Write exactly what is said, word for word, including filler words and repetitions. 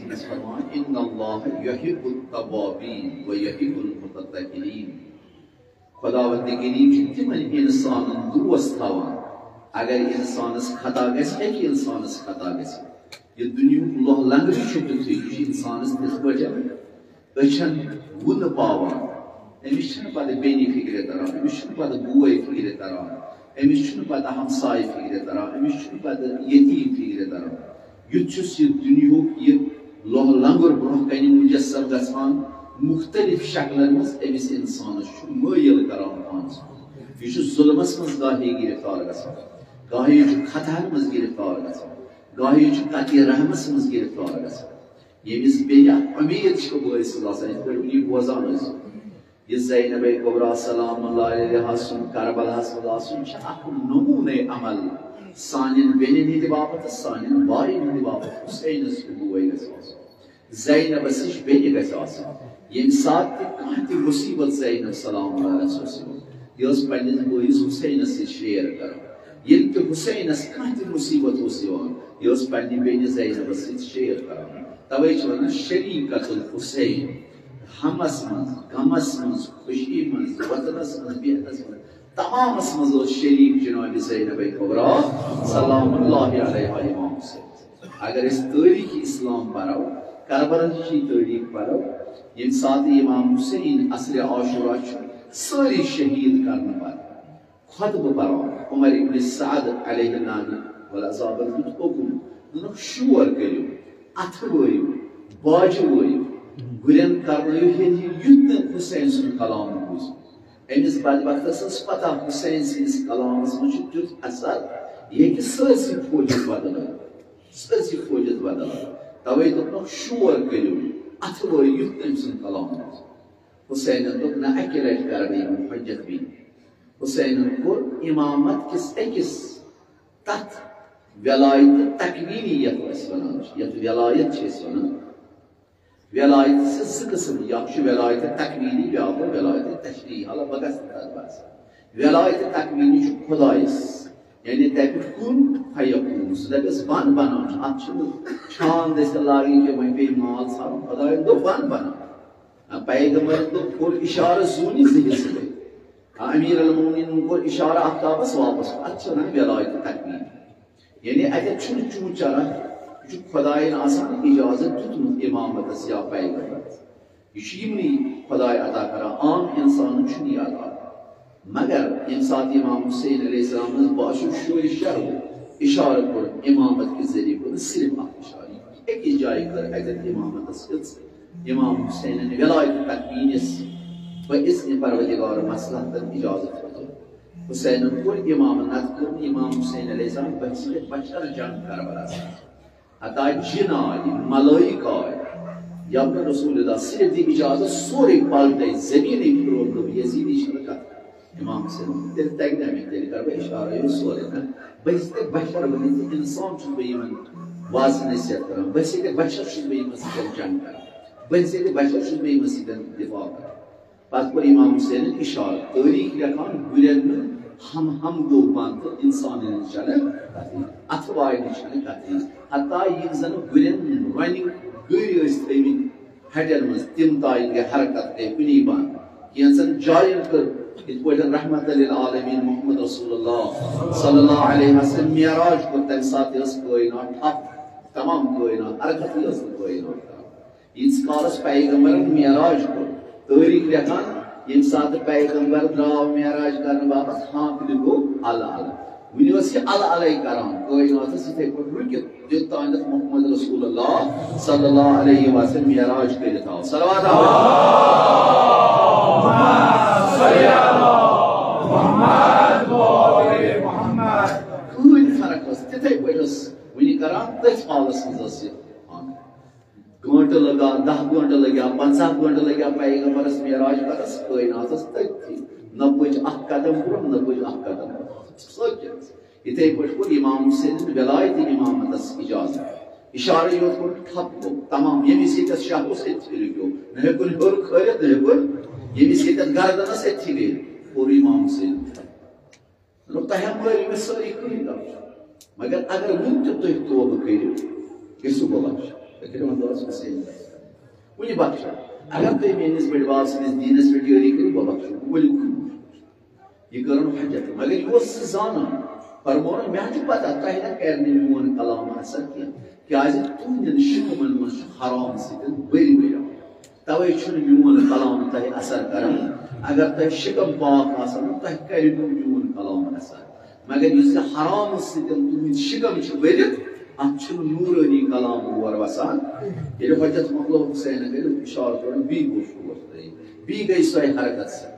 فرمان، ان اللہ یحب التوابین و یحب المتطہرین۔ خداوند کریم چھُ تِمن انسانن دوست تھاوان۔ اگر انسانس خطا گژھِ، ہیٚکہِ انسانس خطا گژھِ۔ یہِ دُنیہُک لوہ لنگرٕ چھُ تیُتھُے، یہِ چھُ انسانس تِتھ پٲٹھۍ أچھن وُنہٕ پاوان۔ أمِس چھُنہٕ پتہٕ بیٚنہِ فِکرِ تران، أمِس چھُنہٕ پتہٕ بوے فِکرِ تران، أمِس چھُنہٕ پتہٕ ہمسایہِ فِکرِ تران، أمِس چھُنہٕ پتہٕ یتیٖم فِکرِ تران۔ یُتھ چھُس یہِ دُنیہُک یہِ لوہ لنگُر برونٛہہ کنہِ مُجسم گژھان، مُختٔلِف شکلن منٛز أمِس انسانس چھُ مٲیِل کران پانس کُن۔ یہِ چھُ ظُلمس منٛز گاہے گرفتار گژھان، گاہے چھُ خطاہن منٛز گرفتار گژھان، گاہے چھُ قطعِ رحمس منٛز گرفتار گژھان۔ ییٚمِس بیٚیہِ اکھ اُمید چھِ وٲصِل آسان، یِتھ پٲٹھۍ یہِ بوزان ٲسۍ، یہِ زینب کبریٰ سلام اللہ علیہا سُنٛد کربلاہس منٛز آسُن چھُ اکھ نموٗنَے عمل سانٮ۪ن بیٚنٮ۪ن ہٕنٛدِ باپتھ تہٕ سانٮ۪ن بایَن ہٕنٛدِ باپتھ۔ حسینس ہیوٗ بوے گژھِ آسُن، زینبس ہِش بیٚنہِ گژھِ آسٕنۍ۔ ییٚمہِ ساتہٕ تہِ کانٛہہ تہِ مُصیبت زینب سلام اللہ علیہس اوس یِوان، یہِ ٲس پننِس بٲیِس حسینس سۭتۍ شیئر کران۔ ییٚلہِ تہِ حسینس کانٛہہ تہِ مُصیبت اوس یِوان، یہِ ٲس پننہِ بیٚنہِ زینبس سۭتۍ شیئر کران۔ توے چھِ ونان شریکۃ الحسین، غمس منٛز، غمس منٛز، خوشی منٛز، وطنس منٛز، بہتس منٛز، تمامس منٛز اوس شریک جناب زینب کبریٰ سلام اللہ علیہا امام حسین۔ اگر أسۍ تٲریٖخ اسلام پرو، کربلاہٕچ تٲریٖخ پرو، ییٚمہِ ساتہٕ امام حسین عصرِ عاشورہ چھُ سٲری شہیٖد کرنہٕ پتہٕ خطبہٕ پران، عمر ابن سعد علیہ اللعنہ والعذابن دیُت حکم، دوٚپُکھ، شور کٔرِو، اتھٕ وٲیِو، باجہِ وٲیِو، گُرٮ۪ن کرنٲیِو ہیٚتھ یُتھ نہٕ حسین سُنٛد کلام بوٗزِو۔ أمِس بدبختس ٲس پتہ حسین سٕنٛدِس کلامس منٛز چھُ تیُتھ اثر، یہِ ہیٚکہِ سٲرسٕے فوجس بدلٲوِتھ، سٲرسٕے فوجس بدلٲوِتھ۔ توے دوٚپنکھ، شور کٔرِو، اتھٕ وٲیِو یُتھ تٔمۍ سُنٛد کلام بوٗزِو۔ حسینن دوٚپ، نہ، اکہِ لٹہِ کرٕ بہٕ یِمن حجت بیٚیہِ۔ حسینن کوٚر امامت کِس أکِس تتھ ولایت تکوینی یتھ أسۍ ونان چھِ، یتھ ولایت چھِ أسۍ ونان۔ ولایت چھِ زٕ قٕسم، اکھ چھُ ولایت تکوینی، بیاکھ گوٚو ولایت تشریعی۔ حالانکہ بہٕ گژھٕ نہٕ تتھ بحثس۔ ولایت تکوینی چھُ خدایس، یعنی دپہِ کُن فیکون، سُہ دپٮ۪س بن بناو۔ اتھ چھُنہٕ چھان دٔسِل لاگٕنۍ کینٛہہ، وۄنۍ پیٚیہِ مال ژھانڈُن، خدایَن دوٚپ بن بناو۔ آ، پیغمبرن دوٚپ، کوٚر اشارٕ زوٗنہِ زٕ حصہٕ گٔے۔ آ، امیر المومنین کوٚر اشارٕ آفتابس واپس۔ اتھ چھِ ونان ولایت تکوینی۔ یعنی اتٮ۪تھ چھُنہٕ چوٗ چران، یہِ چھُ خدایَن آسان اجازت دیُتمُت امامتس یا پیغمبرس۔ یہِ چھُ یِمنٕے خداے عطا کران، عام انسانن چھُنہٕ یہِ عطا۔ مگر ییٚمہِ ساتہٕ امام حسین علیہ السلامس باسیو شورِ شر، اشارٕ کوٚر امامت کہِ ذٔریعہٕ، کوٚر صرف اکھ اشارٕ، أکِس جایہِ کٔر اتٮ۪تھ امامتس ہٕژ۔ امام حسینن ولایت تکوینس بہ اذن پروردگار مصلحتن اجازت ہیوٚت۔ حسینن کوٚر امام، نتہٕ کوٚر نہٕ امام حسین علیہ السلام بحیثیت بشر جنگ کربلاہس منٛز۔ حتیٰ جن آے، ملائک آے، یمن رسول اللہ صرف دی اجازت، سورُے پلٹے، زمینٕے پھرٛوو، دوٚپ، یزیدی چھنہٕ کتھ۔ امام حسین، تیٚلہِ تگہِ نہ مےٚ، تیٚلہِ کرٕ بہٕ اشارٕ، یہِ سورُے نہ۔ بہٕ ہیٚکہِ تۄہہِ بشر ؤنِتھ، انسان چھُس بہٕ یِمن واضح نصیحت کران، بہٕ ہیٚکہِ بشر چھُس بہٕ یِمن سۭتۍ جنگ کران، بہٕ ہیٚکہِ بشر چھُس بہٕ یِمن سۭتۍ دفاع کران۔ پتہٕ کوٚر امام حسینن اشارٕ، تٲریٖخ لیکھان، گُرٮ۪ن ہُنٛد ہم ہم گوٚو بنٛد تہٕ انسانن ہٕنٛز چھنہٕ کتھٕے، اتھٕ واینٕچ چھنہٕ کتھٕے۔ حتیٰ یِم زن گُرٮ۪ن رۄنہِ گٔرۍ ٲسۍ تھٲومٕتۍ ہٹٮ۪ن منٛز، تِم تایہِ گٔے حرکت، گٔے کُنی بنٛد۔ کینٛژن جاین کٔر یِتھ پٲٹھۍ رحمت للعالمین محمد رسول اللہ صلی اللہ علیہ وسلم معراج کوٚر، تمہِ ساتہٕ تہِ ٲس کٲینات ٹھپ، تمام کٲینات، حرکتٕے ٲس نہٕ کٲینات کران۔ ییٖتِس کالس پیغمبرن معراج کوٚر، تٲریٖخ لیکھان، ییٚمہِ ساتہٕ پیغمبر درٛاو معراج کرنہٕ باپتھ، ہانکلہِ گوٚو الہٕ الہٕ۔ وُنہِ ٲس یہِ الہٕ الَے کران، کٲینات ٲس یِتھَے پٲٹھۍ رُکِتھ، یوٚت تانٮ۪تھ محمد رسول اللہ صلی اللہ علیہ وسلم معراج کٔرِتھ آو۔ صلوات آو۔ کٕہٕنۍ فرق ٲس، تِتھَے پٲٹھۍ ٲس وُنہِ کران، تٔتھۍ حالس منٛز ٲس یہِ۔ گٲنٛٹہٕ لگا، دَہ گٲنٛٹہٕ لگا، پنٛژاہ گٲنٛٹہٕ لگا پیغمبرس معراج کرس، کٲینات ٲس تٔتھی۔ نہ پٔج اکھ قدم برٛونٛہہ، نہ پٔج اکھ قدم برٛونٛہہ۔ سۄ کیٛاہ ٲس؟ یِتھَے پٲٹھۍ کوٚر امام حسینن ولایت امامتس اجازت۔ اشارٕ یوت کوٚر، ٹھپ گوٚو، تمام۔ ییٚمِس ییٚتٮ۪تھ شاہ اوس، أتھی رُکیو۔ نہ ہیوٚکُن ہیوٚر کھٲلِتھ، نہ ہیوٚکُن، ییٚمِس ییٚتٮ۪تھ گردن ٲس، أتھی گٔے۔ کوٚر امام حسینن۔ مطلب، تۄہہِ ہا مٲرِو مےٚ سٲری کٕہٕنۍ غم چھُنہٕ۔ مگر اگر وُنہِ تہِ تُہۍ توبہٕ کٔرِو، گٔژھِو بخش۔ کٔرِو وۄنۍ دۄہَس حسین۔ کُنہِ بخشو۔ اگر تُہۍ میٲنِس بٔڑِ بب سٕنٛدِس دیٖنَس پٮ۪ٹھ یٲری کٔرِو، بہٕ بخشو۔ ؤلِو کُن۔ یہِ کٔرٕن حجت۔ مگر یہِ اوس سُہ زانان۔ فرمووُن، مےٚ چھُ پتہ، تۄہہِ نہ کرِ نہٕ میون کلام اثر کینٛہہ۔ کیازِ تُہنٛدٮ۪ن شکمن منٛز چھُ حرام سۭتۍ بٔلۍ بٔلۍ۔ توے چھُنہٕ میون کلام تۄہہِ اثر کران۔ اگر تۄہہِ شکم پاک آسن، تۄہہِ کرِ نہٕ میون کلام اثر۔ مگر یُس یہِ حرام سۭتۍ تُہنٛدۍ شکم چھِ بٔرِتھ، اتھ چھُنہٕ نورانی کلام اور وسان۔ ییٚلہِ حجت مۄکلو حسینن کٔرِو اشارٕ تورٕ، بیٚیہِ گوٚو شور ترٲیِتھ۔ بیٚیہِ گٔے سۄے حرکت سۄ۔